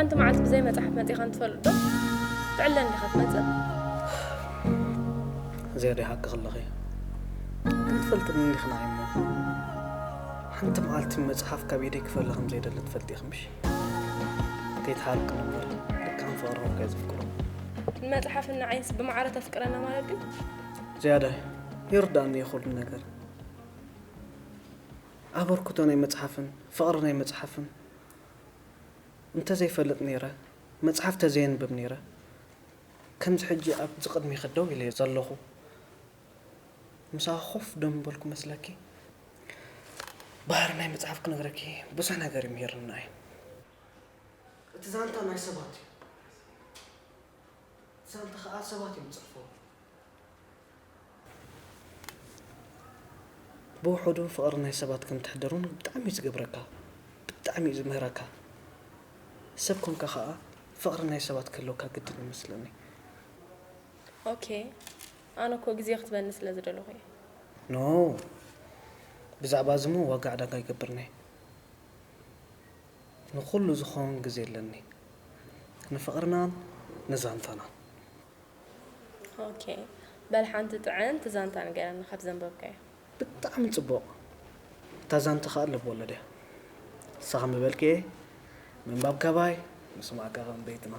ሓንቲ መዓልቲ ብዘይ መጽሓፍ መጺኻን ትፈልጥ ዶ? ትዕለ እንዲኻ ትመጽእ። ዚያዳ ሓቂ ከለኺ ግን ትፈልጥኒ እንዲኽና እሞ ሓንቲ መዓልቲ መጽሓፍ ካብ ኢደይ ክፈሊ ከም ዘይደሊ ትፈልጢ ኢኺ ምሽ? ከይትሓርቅኒ እምበር ልክዕን ፍቕሪ ኮንካ እየ ዘፍቅሮ። ንመጽሓፍን ንዓይንስ ብማዕረ ተፍቅረና ማለት ድዩ? ዚያዳ ይርዳእኒ እዩ ኩሉ ነገር። ኣበርክቶ ናይ መጽሓፍን ፍቕሪ ናይ መጽሓፍን እንተዘይፈልጥ ነይረ፣ መጽሓፍ ተዘየንብብ ነይረ፣ ከምዚ ሕጂ ኣብዚ ቅድሚኺ ደው ኢለ ዘለኹ ምሳኺ ኮፍ ደምበልኩ መስለኪ። ባህሪ ናይ መጽሓፍ ክነግረኪ ብዙሕ ነገር እዩ ምሂርና እዩ። እቲ ዛንታ ናይ ሰባት እዩ። እቲ ዛንታ ከኣ ሰባት እዮም ዝጽሕፍዎ። ብውሑዱ ፍቕሪ ናይ ሰባት ከም ትሕደር እውን ብጣዕሚ እዩ ዝገብረካ፣ ብጣዕሚ እዩ ዝምህረካ። ሰብ ኮንካ ከኣ ፍቕሪ ናይ ሰባት ክህልወካ ግድን ይመስለኒ። ኦኬ፣ ኣነ እኮ ግዜ ክትበኒ ስለ ዝደለኹ እየ። ኖ፣ ብዛዕባ እዚ እሞ ዋጋ ዕዳጋ ኣይገብርን እየ። ንኹሉ ዝኸውን ግዜ ኣለኒ፣ ንፍቕርናን ንዛንታናን። ኦኬ፣ በል ሓንቲ ጥዕምቲ ዛንታ ንገረኒ ካብ ዘንበብካዮ። ብጣዕሚ ጽቡቕ። እታ ዛንታ ኸኣ ልብ ወለድ እያ። ንስኻ ምበልክየ ምንባብ ካባይ ምስማዕካ ከም ቤትና።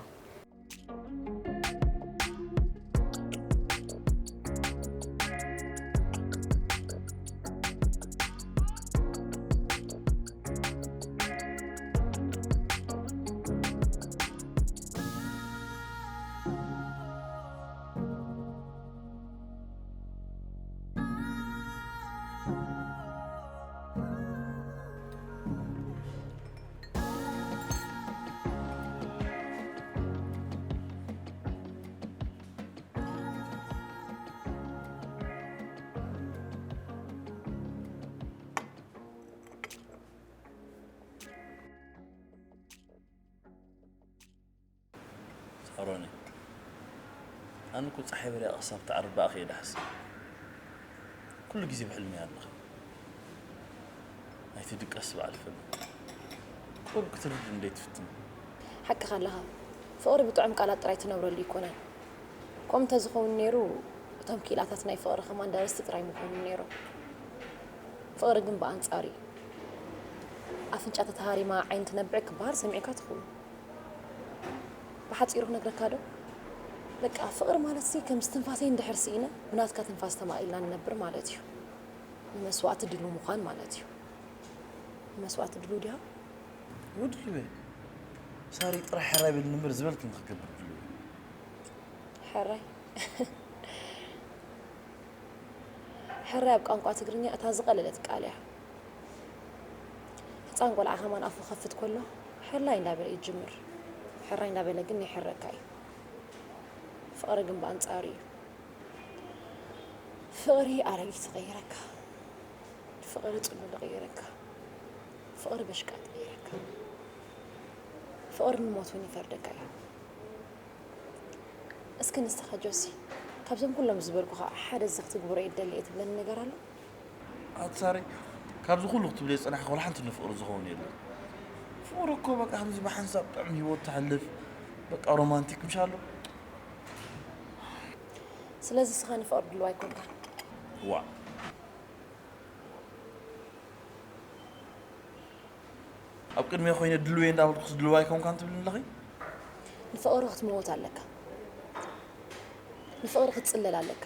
ሳሮኒ፣ ኣነ እኮ ጸሓይ በሪቓ ክሳብ ትዓርብ ብኣኺ እየ ዝሓስብ። ኩሉ ግዜ ብሕልሚ እያ ኣለኺ። ኣይትድቀስ በዓል ፍልሚ። ቁሩብ ክትርድእኒ ዶ ኣይትፍትኒ? ሓቅኻ ኣለኻ። ፍቕሪ ብጥዑም ቃላት ጥራይ ትነብረሉ ኣይኮነን። ከምኡ እንተዝኸውን ነይሩ፣ እቶም ክኢላታት ናይ ፍቕሪ ከማን ደረስቲ ጥራይ ምኾኑን ነይሮም። ፍቕሪ ግን ብኣንጻሩ እዩ። ኣፍንጫ ተተሃሪማ ዓይኒ ትነብዕ ክበሃል ሰሚዕካ ትኸውን። ብሓጺሩ ክነግረካ ዶ? በቃ ፍቕሪ ማለትሲ ከም እስትንፋሰይ እንድሕር ስኢነ ብናትካ ትንፋስ ተማኢልና ንነብር ማለት እዩ። ንመስዋእቲ ድሉው ምዃን ማለት እዩ። ንመስዋእቲ ድሉው ዲኻ? እወ ድሉው እየ። ሳሪ ጥራሕ ሕራይ በልኒ እምበር ዝበልክኒ ክገብር ድሉው እየ። ሕራይ ሕራይ ኣብ ቋንቋ ትግርኛ እታ ዝቐለለት ቃል እያ። ህፃን ቆልዓ ከማን ኣፉ ክኸፍት ከሎ ሕራይ እንዳበለ ይጅምር። ሕራይ እንዳበለ ግን ይሕረካ እዩ። ፍቕሪ ግን ብኣንፃሩ እዩ። ፍቕሪ ኣረጊት ይቕይረካ። ፍቕሪ ፅሉል ይቕይረካ። ፍቕሪ በሽቃጥ ይቕይረካ። ፍቕሪ ንሞት እውን ይፈርደካ እዩ። እስኪ ንስኻ ጆሲ፣ ካብዞም ኩሎም ዝበልኩኻ ሓደ እዚ ክትግብሮ እየ ዝደሊ እየ ትብለኒ ነገር ኣሎ? ኣቲ ሳሪ፣ ካብዚ ኩሉ ክትብልዮ ዝጸናሕኪ ዋላ ሓንቲ ንፍቕሪ ዝኸውን የለን። ፍቕሪ እኮ በቃ ከምዚ ብሓንሳብ ጥዑም ህይወት ተሕልፍ፣ በቃ ሮማንቲክ ምሽ ኣሎ። ስለዚ ንስኻ ንፍቕሪ ድሉው ኣይኮንካን። ዋእ። ኣብ ቅድሚያ ኮይነ ድሉው እየ እንዳበልኩስ ድሉው ኣይኮንካን ትብልኒ ኣለኺ? ንፍቕሪ ክትምውት ኣለካ። ንፍቕሪ ክትጽለል ኣለካ።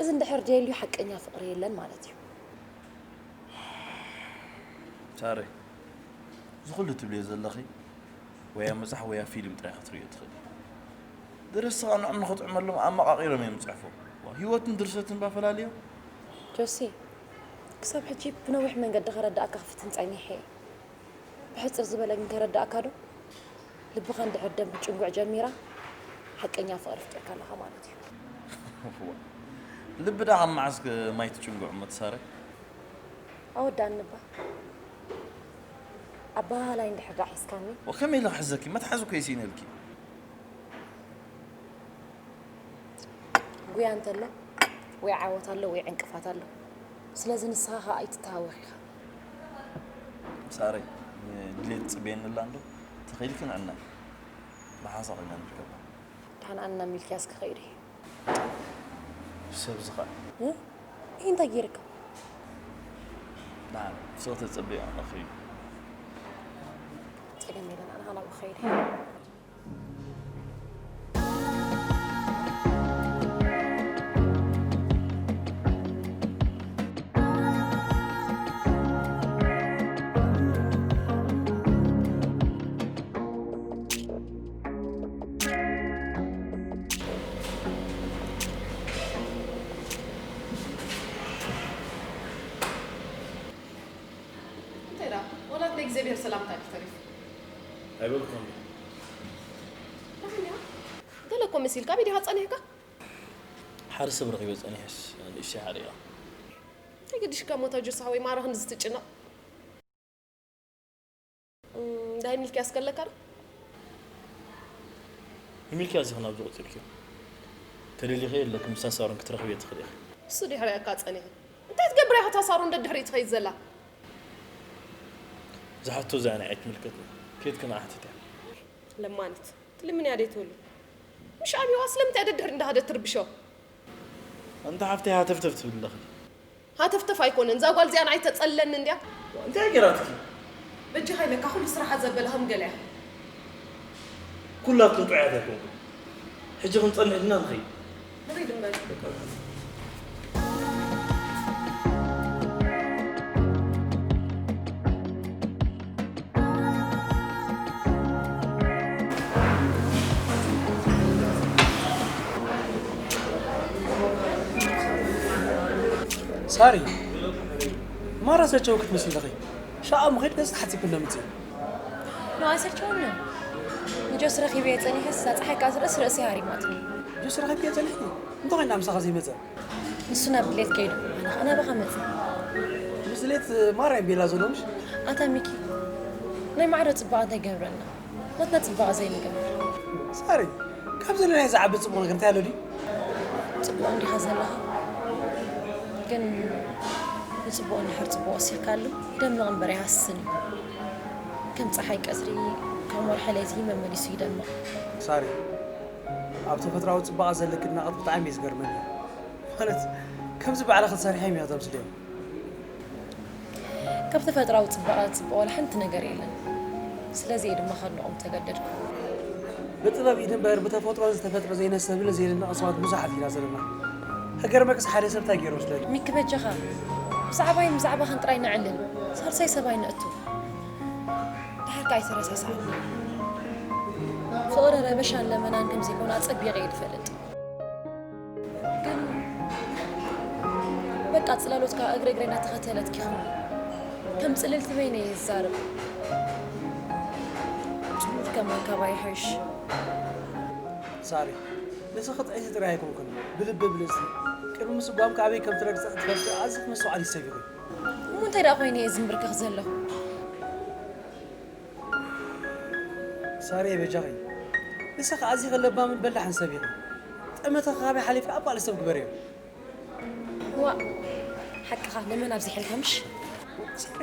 እዚ እንድሕር ደየልዩ ሓቀኛ ፍቕሪ የለን ማለት እዩ። ሳሪ፣ እዚ ኩሉ ትብልዮ ዘለኺ ወይ ኣብ መጽሓፍ ወይ ኣብ ፊልም ጥራይ ክትርእዮ ትኽእሊ። ደረስቲ ኸኣ ንዖም ንኽጥዕመሎም ኣመቓቒሮም እዮም ዝጽሕፉ። ህይወትን ድርሰትን እባ ፈላልዮም። ጆሲ፣ ክሳብ ሕጂ ብነዊሕ መንገዲ ከረድኣካ ክፍትን ጸኒሐ እየ። ብሕጽር ዝበለ ግን ከረድኣካ ዶ? ልብኻ እንድሕር ደም ክትጭንጉዕ ጀሚራ፣ ሓቀኛ ፍቕሪ ኣፍቂርካ ኣለኻ ማለት እዩ። ልቢ ደኣ ካብ መዓስ ማይ ትጭንጉዕ እሞ ትሳረ? ኣወዳእኒ እባ። ኣበሃህላይ እንድሕር ደኣ ሒዝካኒ። ወከመይ ኢለ ክሕዘኪ? መትሓዚ እኮ እየ ስኢነልኪ። ጉያ እንተሎ ወይ ዓወት ኣሎ ወይ ዕንቅፋት ኣሎ። ስለዚ ንስኻ ኸኣ ኣይትተሃወኽ ኢኻ። ሳረይ፣ ንድሌት ትጽበየኒ ኣላ እንዶ፣ ተኺእልኪ ንዕናይ። ብሓንሳእ ኮይና ንርከባ። ደሓን ኣነ ናብ ሚልክያስ ክኸይድ እየ። ሰብ ዝኸ እ? ይህ እንታይ ገይርካ? ደሓን ስቕ ተጸበዮ ኣነ ክኸይድ። ጸገም የለን ኣነ ናብኡ ክኸይድ እየ። እንታይ ደኣ ዋላ ናይ እግዚኣብሔር ሰላምታ ድዩ ተሪፉ? ኣይበልኩን። ደሓን ዲኻ? ገለ እኮ መሲልካ ኣበይ ዲኻ ጸኒሕካ? ሓደ ሰብ ረኺበ ጸኒሐስ ንእሽተይ ሓሪቓ። እንታይ ገዲሽካ ሞታ ጆሳ ወይ ማራ ክንድዚ ትጭነቕ? እም፣ ዳይ ሚልክያስ ከለካ ዶ? ንሚልክያስ ኢኺ ናብዚ ቆጺርክዮ። ተደሊኺ የለኪ ምሳን ሳሮን ክትረኽብዮ ትኽእሊ ኢኺ። እሱ ድሕሪኣካ ጸኒሑ እንታይ ትገብር ኢኻ? እታ ሳሮን ደድሕሪኡ ትኸይድ ዘላ። ዝሓቶ እዚኣ ንዓይ ኣይትምልከትኒ። ኬድኪ ንዓ ሓቲትያ። ለማኒት ትልምን እያ ደይ ትብሉ። ምሽ ኣብዋ ስለምንታይ ደድሕሪ እንዳኸደት ትርብሾ? ኣንታ ሓፍተይ ሃተፍተፍ ትብል ኣለኺ። ሃተፍተፍ ኣይኮነን እዛ ጓል እዚኣ ንዓይ ተጸልለኒ እንድያ። እንታይ ገይራትኪ? በጃኻ ኢለካ ኩሉ ስራሓ ዘበለ ከም ገለ እያ። ኩላትኩም ጥዑያት ኣይኮንኩም። ሕጂ ክንጸንሕ ድና ንኸይድ። ንኸይድ እምበር። ሳሪ ማራ ሰቸው ክትመስሊ ኣለኺ። ሻዓ ምኸድ ገጽ ተሓጺብኪ እንደምጽእ። ኖ ኣይሰልቸውንን። ንጆስ ረኺበዮ ጸኒሐስ እዛ ጸሓይ ከኣ ርእሲ ርእሰይ ሃሪማትኒ። ጆስ ረኺብክዮ ጸኒሕኪ? እንታይ ኮይና ምሳኻ ዘይመጸ? ንሱ ናብ ድሌት ከይዱ ኣነ ከኣ ናባኻ መጽእ። ምስ ድሌት ማራ እየን ቤላ ዘሎ ምሽ? ኣታ ሚኪ ናይ ማዕዶ ጽባቐ እንታይ ይገብረልና? ናትና ጽባቐ ዘይንገብር። ሳሪ ካብ ዘለናዮ ዝዓቢ ጽቡቕ ነገር እንታይ ኣሎ ድዩ? ጽቡቕ እንዲኻ ዘለኻ ግን ንጽቡቕ እንድሕር ጽቡቕ ወሲኽካሉ ይደምቕ እምበር ይሃስስን እዩ። ከም ጸሓይ ቀትሪ ከም ወርሒ ለይቲ መመሊሱ ይደምቕ። ሳሪ ኣብ ተፈጥራዊ ጽባቐ ዘለኪ ኣድናቕት ብጣዕሚ እዩ ዝገርመኒ። ማለት ከምዚ ባዕልኺ ትሰርሕዮም ኢኺ ተምስልዮም። ካብ ተፈጥራዊ ጽባቐ ዝጽብቕ ዋላ ሓንቲ ነገር የለን። ስለዚ እየ ድማ ከድንቖም ዝተገደድኩ። ብጥበብ ኢድ እምበር ብተፈጥሮ ዝተፈጥረ ዘይነሰብን ዘየድንቕ ሰባት ብዙሓት ኢና ዘለና። ከገርመክስ ሓደ ሰብ እንታይ ገይሩ መስለኪ? ሚኪ በጃኻ ብዛዕባይን ብዛዕባኻን ጥራይ ነዕልል። ሳልሳይ ሰብ ኣይነእቱ። ደሓር ከኣ ኣይተረሳስዓኒ። ፍቕሪ ረበሻን ለመናን ከም ዘይኮነ ኣጸቢቐ እየ ዝፈልጥ። ግን በቃ ጽላሎትካ እግሪ እግረይ እናተኸተለት ኪኹን ከም ጽልልቲ በይነይ ይዛረብ። ጽሉል ከማን ካባይ ይሕሽ። ሳሪ ንስኺ ጥዕይቲ ጥራይ ኣይኮንክን ብልቢ ብልጽቲ ቅድሚ ምስጓምካ ኣበይ ከም ትረግጽ ክትፈልጢ ኣዝኺ መስተውዓሊት ሰብ ኢኺ። እሞ እንታይ ደኣ ኮይነ እየ ዝንብርከኽ ዘለኹ? ሳርየ በጃኺ ንስኺ ኣዚኺ ለባምን በላሕን ሰብ ኢኺ። ጠመተ ካባይ ሓሊፍካ ኣባል ሰብ ግበርዮ። ዋእ ሓቅኻ ለመን ኣብዚሕልካ ምሽ? ሳሪ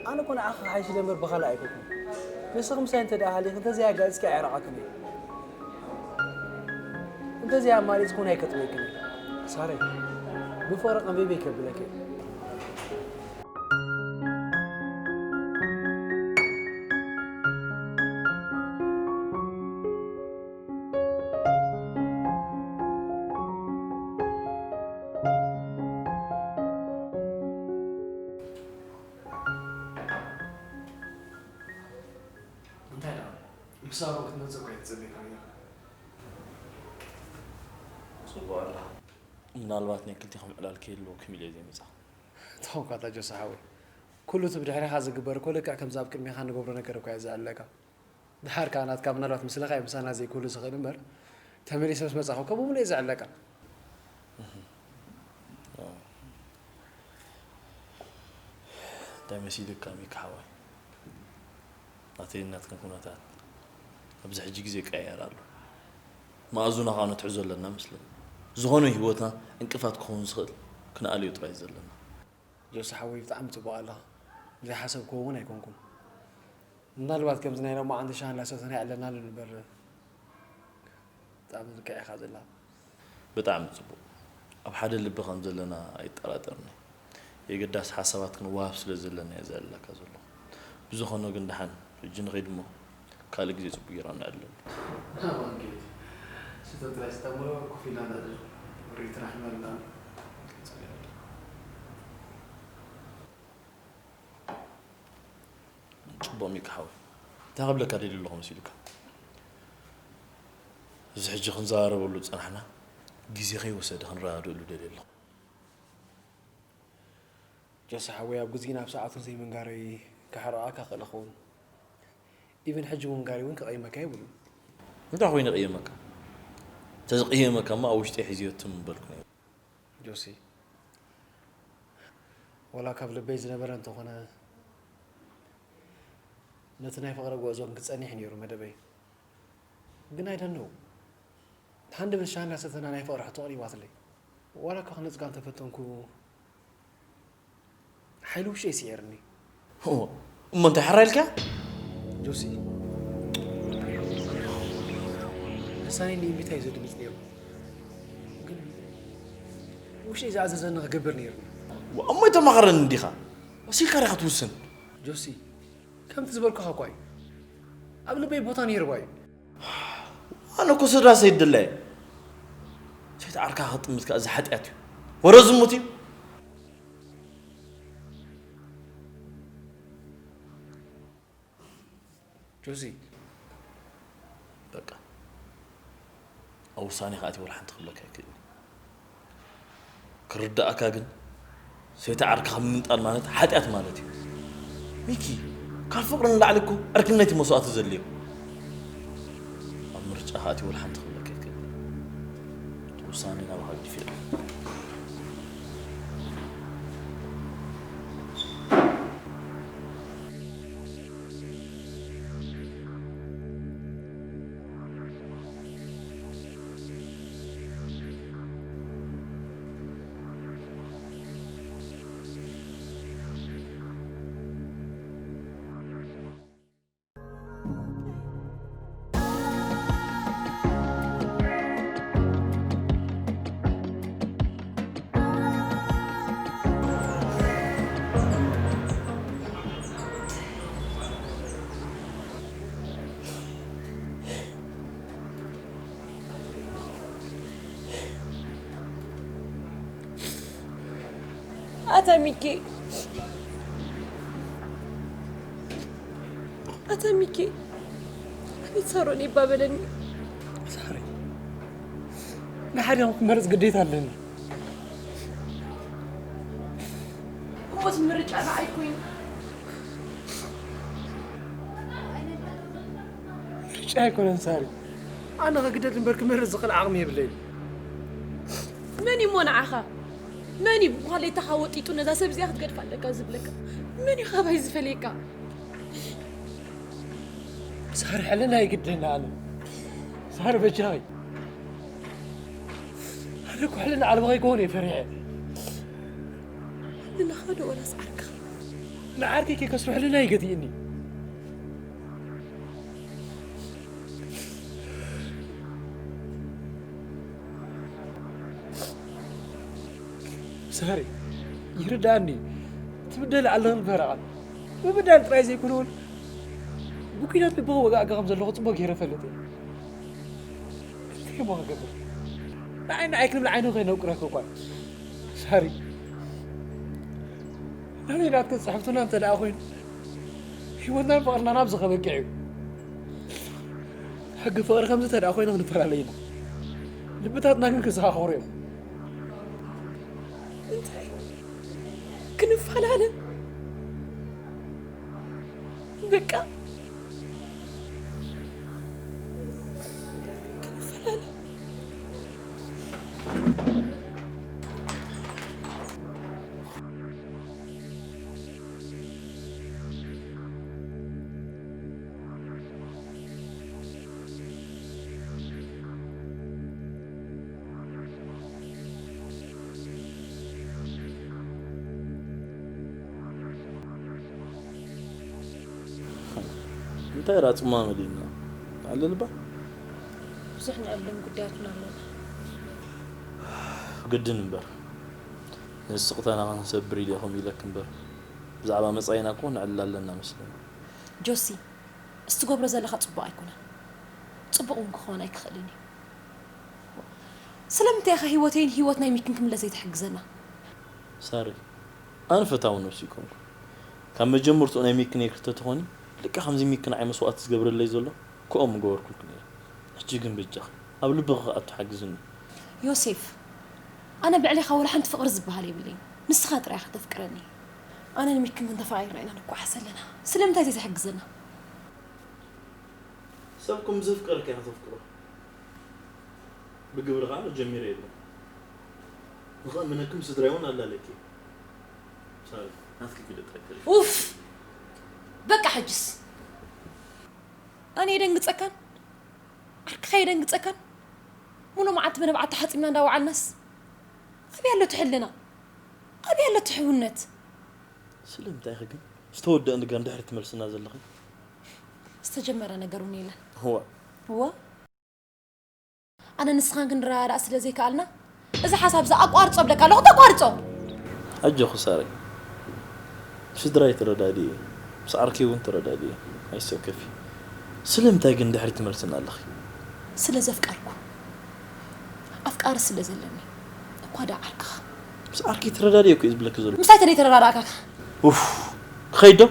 ኣነ እኮ ንዓኺ ክሓይሽ ኢለ እምበር ብኻልእ ኣይኮንኩን። ንስኺ ምሳይ እንተ ደኣ ሃሊኺ እንተዘይኣጋይጽኪ ኣየርዓክን እየ። እንተዘይ ኣማሪጽ ኩን ኣይከጥመክን። ሳሬ ብፍቕሪ ቀንቢበ ይከብለኪ። እንታይ ደኣ ምሳሩ ክትመጽእ እኮ ኣይተጸበይካን ኢኻ። ጽቡቕ ኣላ። ምናልባት ናይ ክልቴኹም ዕላል ከይህልወኩም ኢለ እየ ዘይመጻኹ። ተው እኳ ኣታ ጆሳ ሓወይ። ኩሉ እቲ ብድሕሬኻ ዝግበር እኮ ልክዕ ከምዚ ኣብ ቅድሜኻ እንገብሮ ነገር እኮ እያ ዘዕልለካ። ደሓር ከኣ ናትካ ምናልባት ምስለኻ እዩ ምሳና ዘይክህሉ ዝኽእል እምበር ተመሊሰ ምስ መጻኹ እኮ ብምሉእ እየ ዘዕልለካ። እንታይ መሲልካ ሚኪ ሓወይ? ናተይን ናትክን ኩነታት ኣብዚ ሕጂ ግዜ ይቀያየር ኣሎ። መኣዙና ከኣ ንትሕዞ ኣለና መስለኒ። ዝኾነ ህይወትና ዕንቅፋት ክኸውን ዝኽእል ክንኣልዮ ጥራይ እዩ ዘለና። ጆሲ ሓወይ፣ ብጣዕሚ ጽቡቕ ኣለኻ። ዘይሓሰብክዎ እውን ኣይኮንኩን። ምናልባት ከምዚ ናይ ሎማዓንቲ ሻሂ እንዳሰተና ይዕለናሉ ንበር። ብጣዕሚ ልክዕ ኢኻ ዘላ። ብጣዕሚ ጽቡቕ። ኣብ ሓደ ልቢ ከም ዘለና ኣይጠራጠርኒ። የገዳስ ሓሳባት ክንወሃብ ስለ ዘለና እየ ዘዕልለካ ዘለኹ። ብዝኾነ ግን ደሓን፣ ሕጂ ንኸይድ እሞ ካልእ ግዜ ጽቡቕ ጌርና ነዕልለሉ። ኣማን ከይድ። ስተ ጥራይ ስተ እሞ ኮፍ ኢልና ነዕልል። ሪት ራሕመልና። ጽቡቕ ሚኪ ሓወይ። እንታይ ክብለካ ደልየ ኣለኹ መሲሉካ? እዚ ሕጂ ክንዘራረበሉ ዝጸናሕና ግዜ ከይወሰደ ክንረዳድእሉ ደልየ ኣለኹ። ጆሲ ሓወይ፣ ኣብ ግዜን ኣብ ሰዓቱን ዘይምንጋረይ ከሕርቓካ ክእል እኸውን። ኢቭን ሕጂ ምንጋረይ እውን ክቕይመካ የብሉን። እንታይ ኮይኑ ይቕየመካ? ተዝቕየመካ እሞ ኣብ ውሽጠይ ሒዝዮ ትም ምበልኩ ነይረ። ጆሲ፣ ዋላ ካብ ልበይ ዝነበረ እንተኾነ፣ ነቲ ናይ ፍቕሪ ጉዕዞ ክጸንሕ ነይሩ መደበይ። ግን I don't know። ሃንደበት ሻሂ እናሰተና ናይ ፍቕሪ ሕቶ ቀሪባትለይ። ዋላ እኳ ክነጽጋ እንተፈተንኩ፣ ሓይሊ ውሽጠይ ስዒርኒ። እሞ፣ እሞ እንታይ ሕራይ ኢልካ? ጆሲ፣ ልሳነይ ንእምቢታ እዩ ዘድምጽ ነይሩ። ግን ውሽጠይ ዝኣዘዘኒ ክገብር ነይሩኒ። እሞ ኣይተማኸረኒ እንዲኻ? መሲልካ ዲኻ ትውስን? ጆሲ፣ ከምቲ ዝበልኩኻ እኳ እዩ። ኣብ ልበይ ቦታ ነይርዋ እዩ። ኣነ እኮ ስድራ ሰይድለ እየ። ሰይቲ ዓርካ ክጥምት ከኣ እዚ ሓጢኣት እዩ። ወረ ዝሙት እዩ። ጆሲ፣ በቃ፣ ኣብ ውሳኔ ከኣ እቲ ወላ ሓንቲ ክብለካ ኣይክእልን። ክርዳእካ ግን፣ ሰይቲ ዓርካ ምምንጣል ማለት ሓጢኣት ማለት እዩ። ሚኪ፣ ካብ ፍቕሪ ንላዕሊ እኮ ዕርክነት እዩ መስዋእቲ ዘድልዮ። ኣብ ምርጫ ከኣ እቲ ወላ ሓንቲ ክብለካ ኣይክእልን። እቲ ውሳኔ ናባኻ ገዲፈ ኣለኹ። ኣታ ሚኪ፣ ኣታ ሚኪ፣ ኣቤት ሳሮን ይባበለኒ። ሳሪ፣ ንሓደ ክመርጽ ግዴታ ኣለኒ። እሞ እቲ ምርጫ ንዓይ ኮይኑ። ምርጫ ኣይኮነን ሳሪ። ኣነ ክግደድ እምበር ክመርጽ ዝኽእል ዓቕሚ የብለይን። መን እዩ እሞ ንዓኻ? መን እዩ ብኳሌታኻ ወጢጡ ነዛ ሰብ እዚኣ ክትገድፋ ኣለካ ዝብለካ? መን እዩ ካባይ ዝፈልየካ? ሳሪ፣ ሕልና ይግድና ኣነ። ሳሪ፣ በጃኺ። ኣነ እኮ ሕልና ኣልባ ከይከውን እየ ፈሪሐ። ሕልናኻ ዶ ወላስ ዓርክኻ? ንዓርከይ ከይከስሮ ሕልና ይገትእኒ። ሳሪ፣ ይርዳእኒ። ትብደል ኣለኽን ፈረቓን። ምብዳል ጥራይ ዘይኮነ እውን ብኲናት ልቢ ክወግኣካ ከም ዘለኹ ጽቡቕ ገይረ እፈልጥ እየ። እንታይ እሞ ክገብር? ንዓይ ንዓይ ክንብል ዓይኑ ከይነውቅረካ እኳ። ሳሪ፣ ናበይ ናትከ ጽሕፍትና እንተ ደኣ ኮይኑ፣ ህይወትናን ፍቕርናን ኣብዚ ከበቅዕ እዩ። ሕጊ ፍቕሪ ከምዚ እንተ ደኣ ኮይኑ ክንፈላለ ኢና። ልብታትና ግን ክዘኻኸሩ እዮም። እንታይ? ክንፈላለ? በቃ ክንፈላለ። እንታይ ራጽማ መሊና? ኣለ ልባ? ብዙሕ ንዕልም ጉዳያትና ኣለና። ግድን እምበር። ንስቕታና ክንሰብር ኢለ ኢኹም ኢለክ እምበር። ብዛዕባ መጻኢና እኮ ንዕልል ኣለና መስለኒ። ጆሲ፣ እስትገብሮ ዘለኻ ጽቡቕ ኣይኮነን። ጽቡቕ እውን ክኸውን ኣይክኽእልን እዩ። ስለምንታይ ኢኻ ህይወተይን ህይወት ናይ ሚክን ክምለስ ዘይትሕግዘና? ሳሪ፣ ኣነ ፈታዊ ነብሲ ይኮንኩ። ካብ መጀመርትኡ ናይ ሚኪ ነይርኪ ተተኾኒ፣ ልክዕ ከምዚ ሚኪ ንዓይ መስዋእቲ ዝገብረለይ ዘሎ፣ ክኦም ምገበርኩልኪ ነይረ። ሕጂ ግን በጃኺ፣ ኣብ ልብኺ ክኣቱ ሓግዝኒ። ዮሴፍ፣ ኣነ ብዕሌኻ ወላ ሓንቲ ፍቕሪ ዝበሃል የብለይን። ንስኻ ጥራይ ኢኻ ተፍቅረኒ። ኣነ ንሚኪ ግን ተፋቒርና ኢና ንኳሓስ ዘለና። ስለምንታይ ዘይትሕግዘና? ሰብ ከም ዘፍቀረካ ኢኻ ተፍቅሮ። ብግብሪ ኸኣ ጀሚረ የለን። ንኸእምነክም ስድራይ እውን ኣላለኪ። ሳሪ፣ ናትኪ ግደ ትረክብ። ኡፍ! በቃ ሕጅስ። ኣነ የደንግጸካን? ዓርክኻ የደንግጸካን? ሙሉ መዓልቲ ብንብዓት ተሓጺብና እንዳወዓልናስ? ኣበይ ኣሎ እቲ ሕልና? ኣበይ ኣሎ እቲ ሕውነት? ስለምንታይ ኢኺ ግን ዝተወደአ ነገር ንድሕሪት ትመልስና ዘለኺ? ዝተጀመረ ነገር እውን የለን። እዋ። እዋ? ኣነ ንስኻን ክንረዳዳእ ስለ ዘይከኣልና፣ እዚ ሓሳብ እዚ ኣቋርጾ እብለካ ኣለኹ፣ ተቋርጾ! ኣጆኺ ሳረይ። ስድራይ ተረዳድኤ፣ ምስ ዓርከይ እውን ተረዳድኤ። ኣይትሰከፊ። ስለምንታይ ግን ድሕሪት ትመልስና ኣለኺ? ስለ ዘፍቀርኩ። ኣፍቃሪ ስለ ዘለኒ። እኳ ደኣ ዓርክኻ። ምስ ዓርከይ ተረዳድኤ እኮ እዩ ዝብለኪ ዘሎ። ምሳይ ተደይተረዳዳእካ። ኡፍ፣ ክኸይድ ዶ?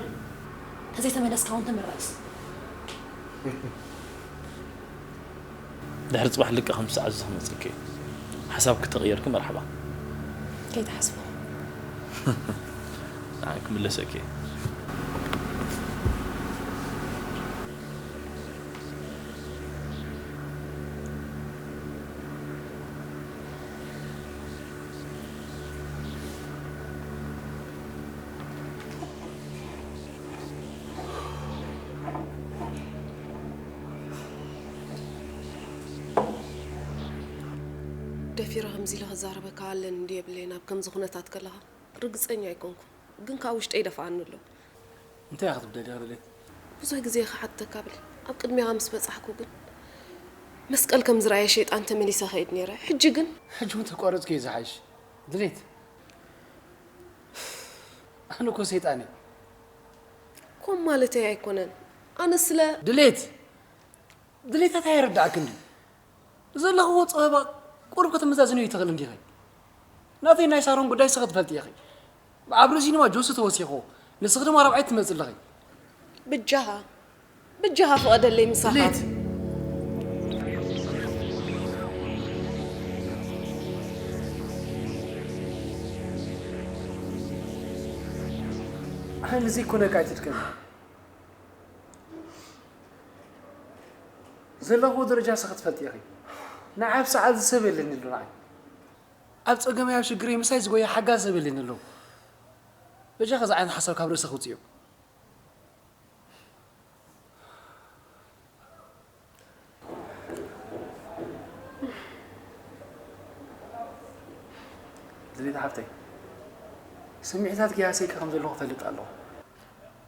ተዘይተመለስካ እውን ተመራጽ። ድሕሪ ጽባሕ ልቀ ከም ሰዓት ዝኽመጽእኪ። ሓሳብ ክተቕየርኪ መርሓባ። ከይትሓስቦ። ንዓይ ክምለሰኪ። ደፊረ ከምዚ ኢለ ክዛረበካ ኣለኒ እንዲ የብለይን ኣብ ከምዚ ኩነታት ከለኻ ርግጸኛ ኣይኮንኩን ግን ካብ ውሽጠይ ይደፍኣኒ ኣሎ። እንታይ ኢኻ ክትብለኒ ኢኻ ድሌት? ብዙሕ ግዜ ክሓተካ ብል ኣብ ቅድሚኻ ምስ በጻሕኩ ግን መስቀል ከም ዝረኣየ ሸይጣን ተመሊሰ ኸይድ ነይረ ሕጂ ግን ሕጂ እውን ተቋረጽኩ እዩ ዝሓይሽ ድሌት። ኣነ እኮ ሰይጣን እየ። ኮም ማለተይ ኣይኮነን ኣነ ስለ ድሌት ድሌታት ኣይረዳእክን ድዩ? ዘለኽዎ ጸበባ ቁሩብ ከተመዛዝንዮ ይትኽእል እንዲኺ? ናተይ ናይ ሳሮን ጉዳይ ንስኺ ትፈልጢ ኢኺ። ኣብ ርእሲ ድማ ጆሲ ተወሲኽዎ፣ ንስኺ ድማ ራብዓይቲ ትመጽእ ኣለኺ። ብጃኻ ብጃኻ ፍቐደለይ ምሳኻ። ድሌት! ኣነ ዘይኮነካ ኣይትድከሚ። ዘለኽዎ ደረጃ ንስኺ ትፈልጢ ኢኺ። ንዓይ ኣብ ሰዓት ዝሰብ የለኒ ኣሎ ንዓይ። ኣብ ጸገመይ ኣብ ሽግረይ ምሳይ ዝጎየ ሓጋዚ ሰብ የለኒ ኣሎ። በጃኻ እዚ ዓይነት ሓሳብ ካብ ርእስኺ ውጽዮ። ድሌት ሓፍተይ፣ ስምዒታትኪ ይሃስየኪ ከም ዘለኹ እፈልጥ ኣለኹ።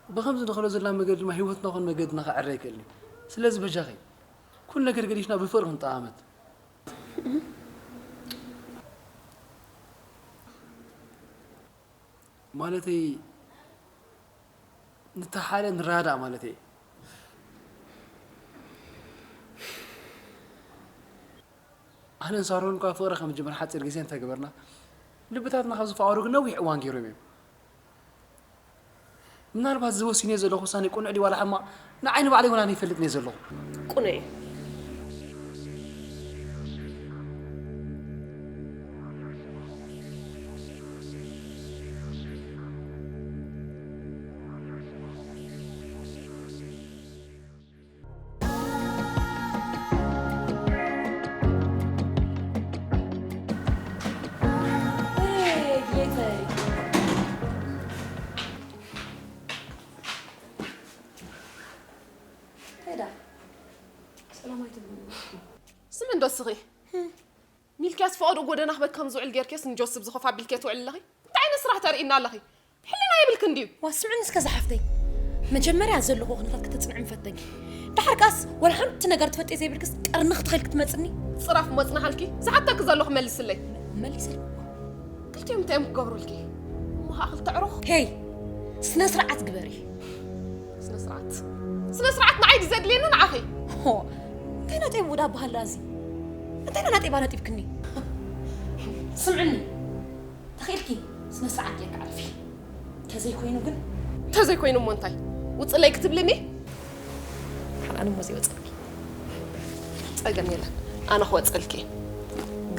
ብኸምዚ ንኸዶ ዘለና መገዲ ድማ ህይወትና ኾነ መገድና ከዐሪ ኣይክእልን እዩ። ስለዚ በጃኺ፣ ኩሉ ነገር ገዲፍና ብፍቕሪ ክንጠማመት። ማለተይ፣ ንተሓለ ንረዳዳእ ማለተይ። ኣነን ሳሮን እኳ ፍቕሪ ከም ንጅምር ሓጺር ግዜ እንተገበርና፣ ልብታትና ካብ ዝፈቐሩ ግን ነዊሕ እዋን ገይሮም እዮም። ምናልባት እዚ ወሲነዮ ዘለኹ ውሳኔ ቅኑዕ ድዩ ዋላ ሕማቕ ንዓይ ንባዕለይ እውን ኣይፈልጥን እየ ዘለኹ። ቅኑዕ እዩ። ሄዳ ሰላም ኣይትብሉ። ስሚ እንዶ እስኺ ሚልክያስ ፈቐዶ ጎደና ክበክ ከም ዝውዕል ጌርክዮስ ንጆስብ ዝኸፍ ኣቢልክዮ ትውዕል ኣለኺ። እንታይ ዓይነት ስራሕ ተርእይና ኣለኺ? ሕልና የብልክን ድዩ? ዋ ስምዕኒ እስከ ዝሓፍተይ። መጀመርያ ዘለዎ ኩነታት ከተጽንዕኒ ፈተንኪ። ደሓር ከኣስ፣ ወላ ሓንቲ ነገር ትፈልጥዮ ዘይብልክስ ቀርኒ ክትኸይል ክትመጽኒ? ጽራፍ ሞጽናሃልኪ፣ ዝሓተኪ ዘለኹ መልስለይ። መሊሰልኩ። ክልቲኦም እንታይ እዮም ክገብሩልኪ? እሞ ኸኣ ክልተ ዕሩኽ? ሄይ! ስነ ስርዓት ግበሪ። ስነ ስርዓት? ስነ ስርዓት ንዓይ ድዩ ዘድልየኒ ንዓኺ? ሆ፣ እንታይ ናጠይ ሙዳ በሃላ እዚ? እንታይ ናጠይ ባነጢብክኒ? ስምዕኒ፣ ተኺእልኪ ስነ ስርዓት ጌርካ ዕረፊ። ተዘይኮይኑ ግን? ተዘይኮይኑ እሞ እንታይ? ውጽለይ ክትብልኒ? ሓናን እሞ ዘይወጸልኪ። ጸገም የለን። ኣነ ክወጸልኪ።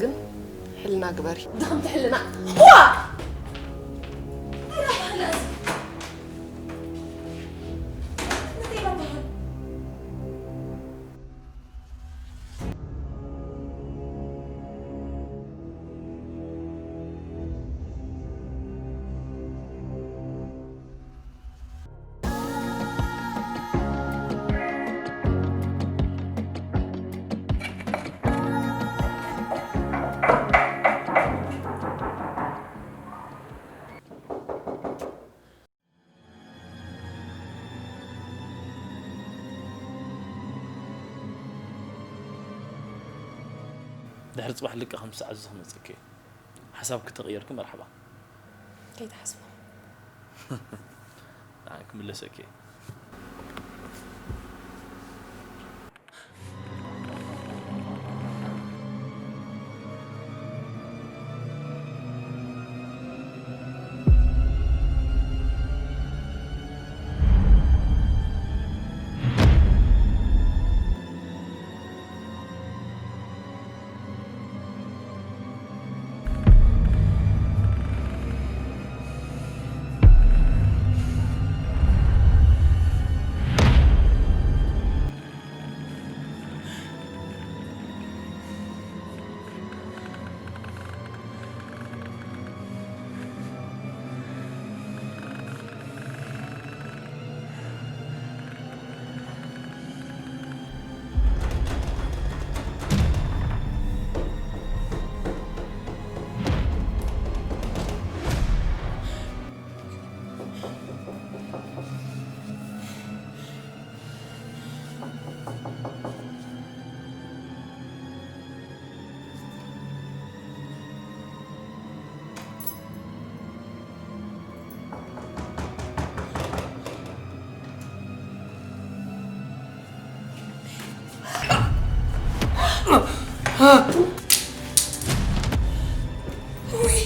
ግን ሕልና ግበሪ። ድኽምቲ ሕልና። ዋ! እንታይ ናባህላ እዚ? እንታይ ናባህላ? ድሕሪ ጽባሕ ልቀ ከም ዝሰዓት እዚ ክመጸኪ እየ። ሓሳብ ክተቕየርኪ መርሓባ። ከይትሓስቦ። ንዓይ ክምለሰኪ እየ። ውይ!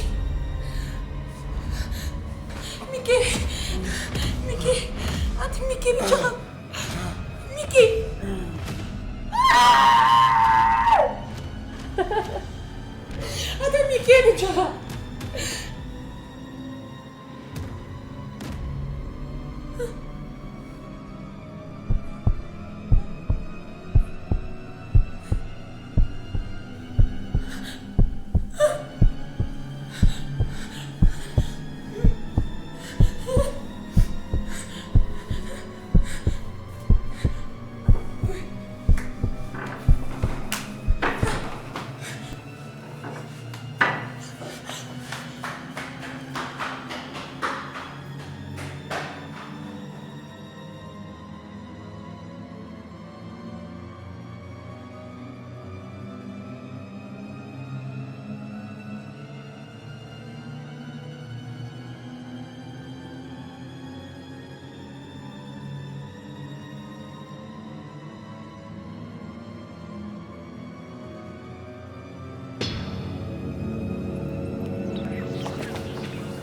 ሚኪ! ሚኪ! ኣቲ ሚኪ ብቻኻ! ሚኪ! ኣቲ ሚኪ ብቻኻ!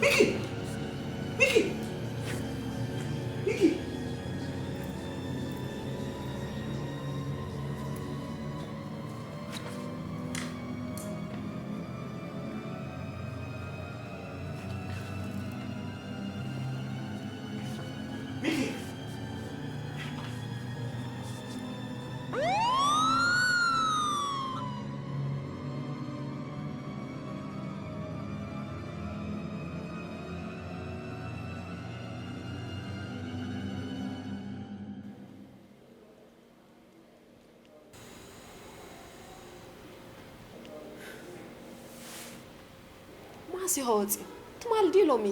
ሚኪ! ሚኪ! ሚኪ! ሚኪ! መዓስ ኢኻ ወፂኡ? ትማል ድዩ ሎሚ?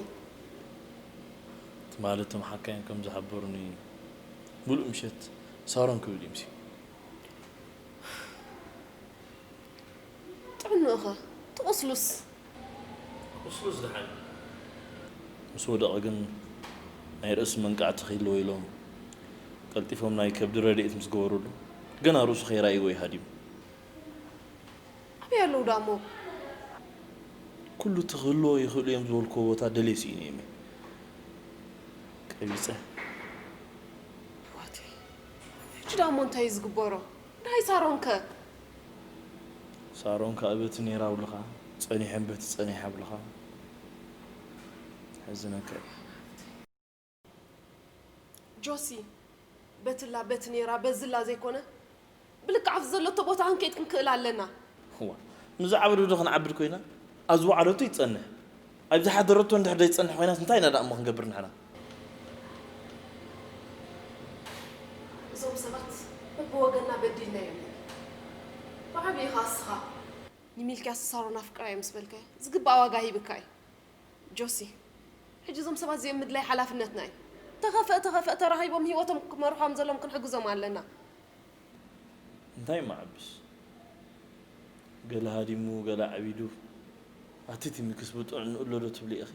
ማለት እቶም ሓካይም ከም ዝሓበሩኒ፣ ምሉእ ምሸት ሳሮን ክብል እዩ ምሲ። ጥዕንኡኸ ትቑስሉስ? ቁስሉ ዝደሓን ምስ ወደቐ ግን ናይ ርእሲ መንቃዕቲ ክህልዎ ኢሎም ቀልጢፎም ናይ ከብዲ ረድኤት ምስ ገበሩሉ፣ ገና ርእሱ ከይራእይዎ እዩ ሃዲሙ። ኣበይ ኣለዉ ዳሞ? ኩሉ እቲ ክህልዎ ይኽእሉ እዮም ዝበልክዎ ቦታ ደልየ ስኢነ እየ። ቀቢፀ። ዋቴ፣ ሕጂ ዳሞ እንታይ እዩ ዝግበሮ? ናይ ሳሮንከ? ሳሮን ከኣ በቲ ኔራ ኣብልኻ ጸኒሐን በቲ ጸኒሐ ኣብልኻ። ሕዝነካ እዩ። ጆሲ፣ በትላ በቲ ኔራ በዝላ ዘይኮነ፣ ብልክዕ ኣብቲ ዘለቶ ቦታ ክንከይድ ክንክእል ኣለና። እዋ፣ ምስ ዝዓበዱ ዶ ክንዓብድ ኮይና? ኣብ ዝወዓለቶ ይጸንሕ፣ ኣብ ዝሓደረቶ እንድሕር ዘይጸንሕ ኮይናስ እንታይ ኢና ደኣ እሞ ክንገብር ንሕና? እዞም ሰባት በብወገንና በዲልናዮም ኢና። ብዓብዪ ኸኣ እስኻ ንሚልክያስ ሳሮን ኣፍቅራዮ ምስ በልካዮ ዝግባእ ዋጋ ሂብካ እዩ። ጆሲ፣ ሕጂ እዞም ሰባት እዚኦም ምድላይ ሓላፍነትና እዩ። ተኸፍአ ተኸፍአ ተራኺቦም ህይወቶም ክመርሑ ከም ዘለዎም ክንሕግዞም ኣለና። እንታይ መዓብስ? ገለ ሃዲሙ፣ ገለ ዓቢዱ። ኣቲ ቲሚ ክስ ብጥዕንኡ ኣሎ ዶ ትብሊ ኢኺ?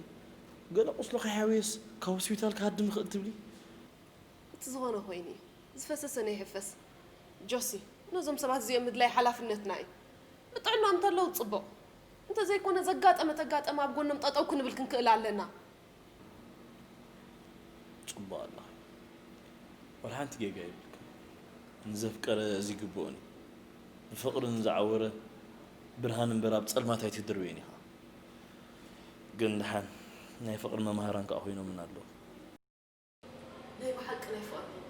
ገለ ቁስሉ ከይሓወየስ ካብ ሆስፒታል ክሃድም ይኽእል ትብሊ? እቲ ዝኾነ ኮይኑ እዩ። ዝፈሰሰ ነይሕፈስ። ጆሲ፣ ነዞም ሰባት እዚኦም ምድላይ ሓላፍነትና እዩ። ብጥዕና እንተለዉ ጽቡቕ። እንተዘይኮነ ዘጋጠመ ተጋጠመ ኣብ ጎኖም ጠጠው ክንብል ክንክእል ኣለና። ጽቡቕ ኣለኺ። ወላ ሓንቲ ጌጋ የብልክን። ንዘፍቀረ እዚ ይግብኦን እዩ። ብፍቕሪ ንዝዓወረ ብርሃን እምበር ኣብ ጸልማት ኣይትድርበዮን ኢኻ። ግን ደሓን ናይ ፍቕሪ መምሃራን ከኣ ኮይኖምና ኣለዉ። ናይ ብሓቂ ናይ ፍቕሪ መምሃራን።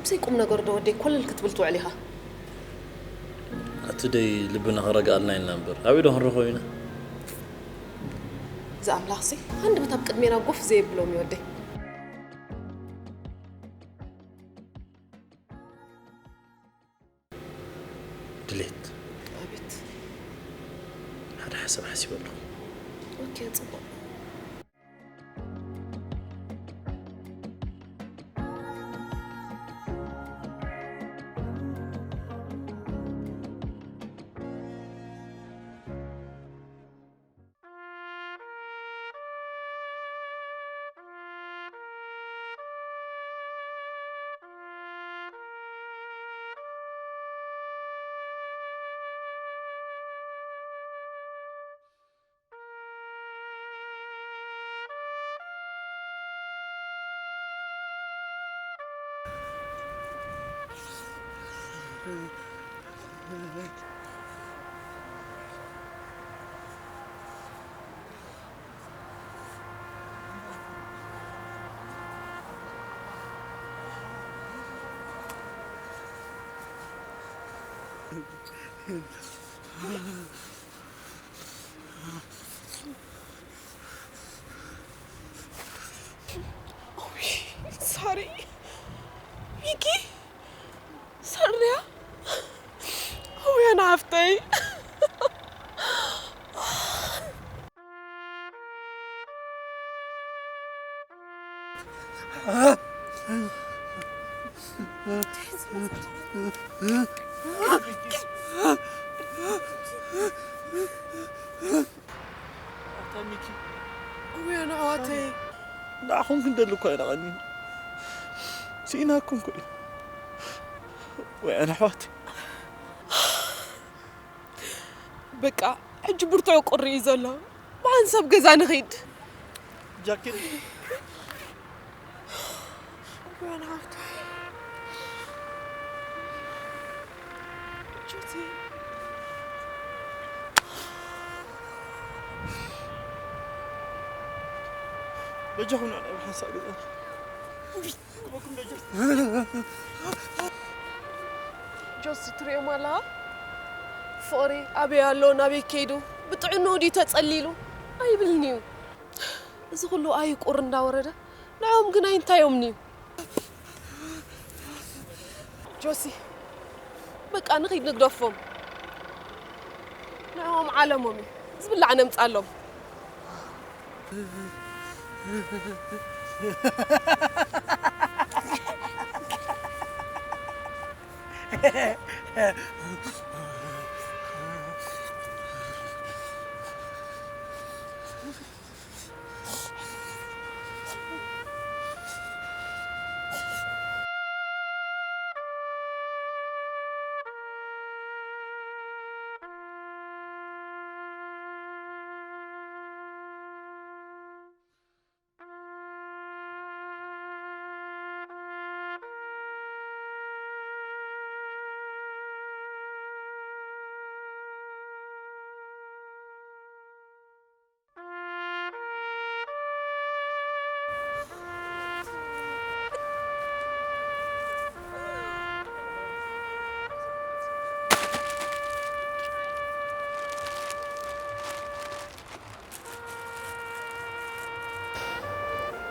ብዘይ ቁም ነገር ዶ ወደይ ኮለል ክትብል ትውዕል ኢኻ? ኣቲ ደይ ልብና ክረግኣልና ኢልና እምበር ኣበይ ዶ ክንረኽቦ ኢና? እዚ ኣምላኽሲ ሃንደበት ኣብ ቅድሜና ጎፍ ዘየብሎም እዩ ወደይ። ድሌት፣ ኣቤት። ሓደ ሓሳብ ሓሲበ ኣለኹ። ኦኬ፣ ጽቡቕ። ሳሪ፣ ሚኪ፣ ሳርያ፣ ኣውያና ሃፍተይ። ኣታ ሚኪ። እውያን ኣሕዋተይ። ንዓኹም ክንደሊ እኳ ኢና ቀኒና። ስኢናኩም እኮ ኢና። እውያን ኣሕዋተይ። በቃ፣ ሕጂ ብርቱዕ ቁሪ እዩ ዘሎ። ብሓንሳብ ገዛ ንኺድ። ጃኪ። እዋን ሃፍተይ። ጆቲ። በጃኹም ንዕና ብሓንሳብ ገዛ። ጆሲ ትሪኦም ኣለኻ? ፍቕሪ ኣበይ ኣሎ፣ ናበይ ከይዱ፣ ብጥዕንኡ ድዩ ተጸሊሉ ኣይብልን እዩ። እዚ ኩሉ ኣዩ ቁር እንዳወረደ፣ ንዕኦም ግን ኣይንታዮምን እዩ። ጆሲ፣ በቃ ንኺድ ንግደፎም። ንዕኦም ዓለሞም እዩ። ዝብላዕ ነምጻሎም።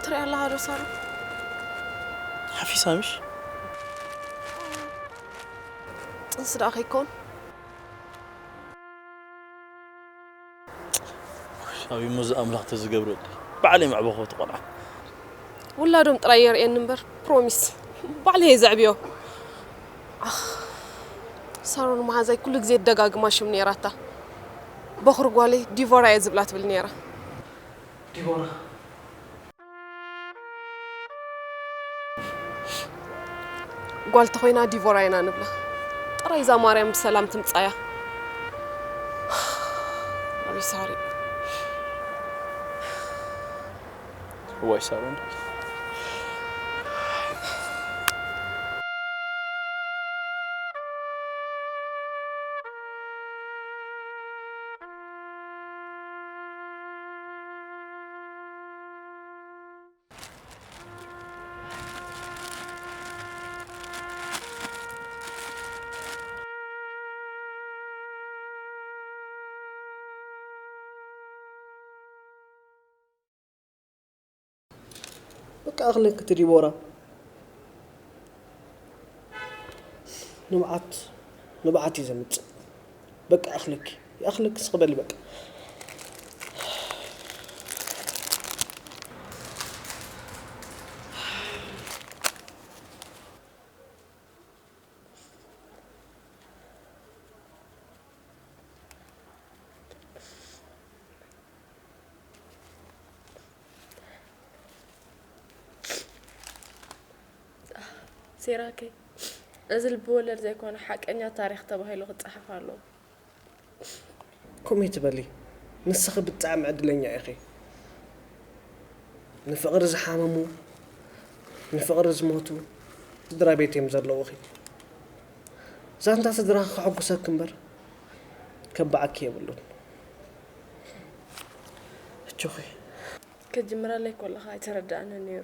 ትሪኣ ኣለኻ ዶ ሳራ? ሓፊሳ ምሽ? ጥንሲ ደኣ ከይኮን? ኣበይ እሞ እዚ ኣምላኽ ተዝገብረሉ? ባዕለይ መዕበኹ እቲ ቆልዓ። ውላዶም ጥራይ የርእየኒ እምበር፣ ፕሮሚስ። ባዕለይ እየ ዘዕብዮ። ኣኽ፣ ሳሮን መሓዛይ ኩሉ ግዜ ደጋግማ ሽም ነይራታ። በኹሪ ጓለይ ዲቮራ እየ ዝብላ ትብል ነይራ። ዲቦራ። ጓል ተኾይና ዲቮራ ኢና ንብላ። ጥራይ እዛ ማርያም ብሰላም ትምጻያ። ኣቤት ሳሪ። እዋይ ሳሮን። በቃ ኣኽለኪ እቲ ዲቦራ። ንብዓት ንብዓት እዩ ዘምጽእ። በቃ ኣኽለኪ ይኣኽለኪ ስቕ በሊ በቃ። ሲራከይ፣ እዚ ልብወለድ ዘይኮነ ሓቀኛ ታሪኽ ተባሂሉ ክጸሓፍ ኣለዎ። ከምኡ ኣይትበሊ። ንስኺ ብጣዕሚ ዕድለኛ ኢኺ። ንፍቕሪ ዝሓመሙ፣ ንፍቕሪ ዝሞቱ ስድራ ቤት እዮም ዘለዉኺ። ዛንታ ስድራኺ ከሐጉሰኪ እምበር ከበዓኪ የብሉን። እጆኺ። ክትጅምረለይ ከለኻ ኣይተረድኣንን ነይሩ።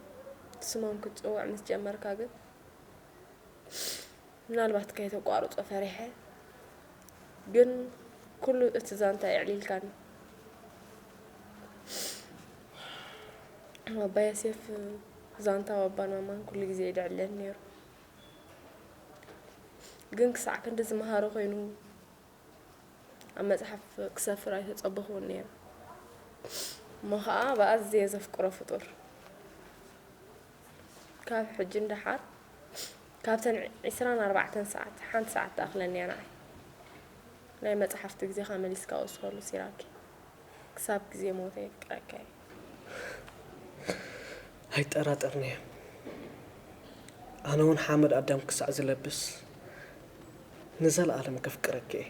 ስሞም ክትጽውዕ ምስ ጀመርካ ግን ምናልባት ከይተቋርጾ ፈሪሐ፣ ግን ኩሉ እቲ ዛንታ የዕሊልካኒ። ኣባ ዮሴፍ ዛንታ ኣባን ማማን ኩሉ ግዜ ይድዕለን ነይሩ። ግን ክሳዕ ክንዲ ዝመሃሮ ኮይኑ ኣብ መጽሓፍ ክሰፍር ኣይተጸበኹን ነይሩ። እሞ ኸኣ ብኣዝየ ዘፍቅሮ ፍጡር። ካብ ሕጂ ንደሓር ካብተን ዒስራን ኣርባዕተን ሰዓት ሓንቲ ሰዓት ትኣኽለኒ እያ ንዓይ። ናይ መጽሓፍቲ ግዜኻ መሊስካ ወስኸሉ ሲራኪ። ክሳብ ግዜ ሞተ የፍቅረካ እየ። ኣይጠራጠርን'የ። ኣነ እውን ሓመድ ኣዳም ክሳዕ ዝለብስ ንዘለኣለም ከፍቅረኪ እየ።